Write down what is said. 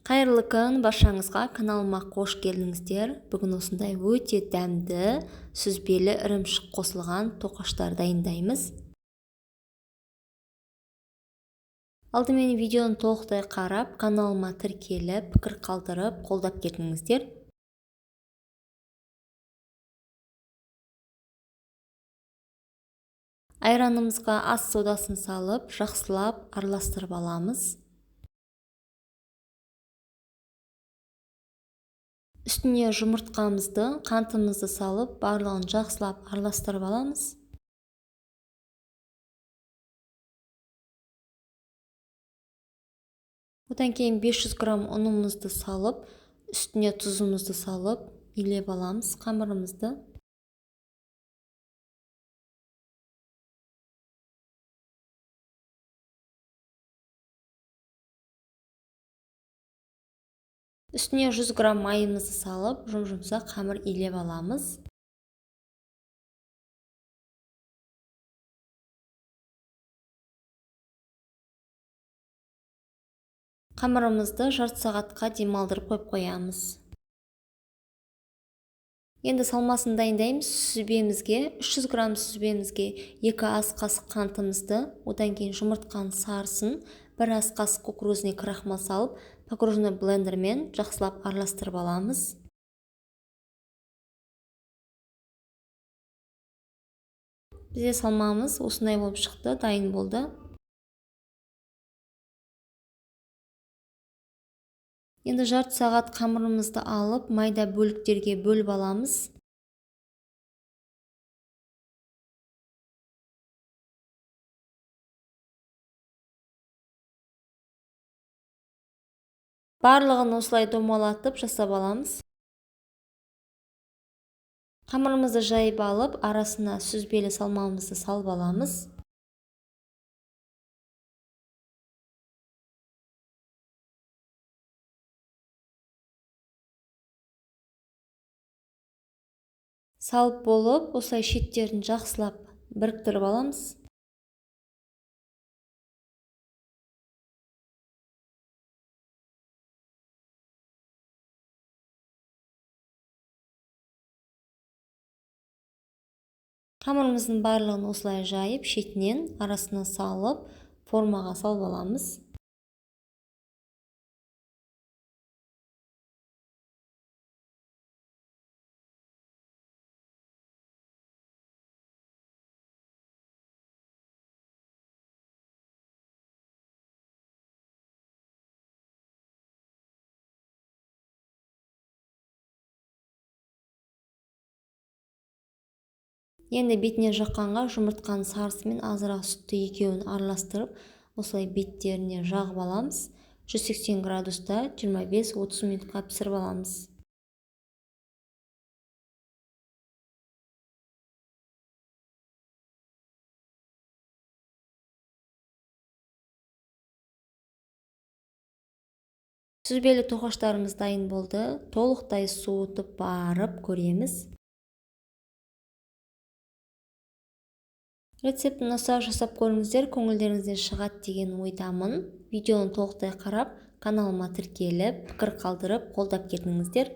Қайырлы күн баршаңызға, каналыма қош келдіңіздер. Бүгін осындай өте дәмді сүзбелі ірімшік қосылған тоқаштар дайындаймыз. Алдымен видеоны толықтай қарап, каналыма тіркеліп, пікір қалдырып, қолдап кетіңіздер. Айранымызға ас содасын салып, жақсылап араластырып аламыз. Үстіне жұмыртқамызды, қантымызды салып, барлығын жақсылап араластырып аламыз. Одан кейін 500 грамм ұнымызды салып, үстіне тұзымызды салып, илеп аламыз қамырымызды. Үстіне 100 грамм майымызды салып, жұм-жұмсақ қамыр илеп аламыз. Қамырымызды жарты сағатқа демалдырып қойып қоямыз. Енді салмасын дайындаймыз. Сүзбемізге 300 грамм сүзбемізге 2 ас қасық қантымызды, одан кейін жұмыртқаның сарысын, 1 ас қасық кукурузный крахмал салып, погружной блендермен жақсылап араластырып аламыз. Бізде салмамыз осындай болып шықты, дайын болды. Енді жарты сағат қамырымызды алып, майда бөліктерге бөліп аламыз. Барлығын осылай домалатып жасап аламыз. Қамырымызды жайып алып, арасына сүзбелі салмамызды салып аламыз. Салып болып, осылай шеттерін жақсылап біріктіріп аламыз. Қамырымыздың барлығын осылай жайып, шетінен арасына салып, формаға салып аламыз. Енді бетіне жаққанға жұмыртқаның сарысы мен азырақ сүтті екеуін араластырып, осылай беттеріне жағып аламыз. 180 градуста 25-30 минутқа пісіріп аламыз. Сүзбелі тоқаштарымыз дайын болды. Толықтай суытып барып көреміз. Рецептін ұнаса жасап көріңіздер, көңілдеріңізден шығады деген ойдамын. Видеоны толықтай қарап, каналыма тіркеліп, пікір қалдырып, қолдап кетіңіздер.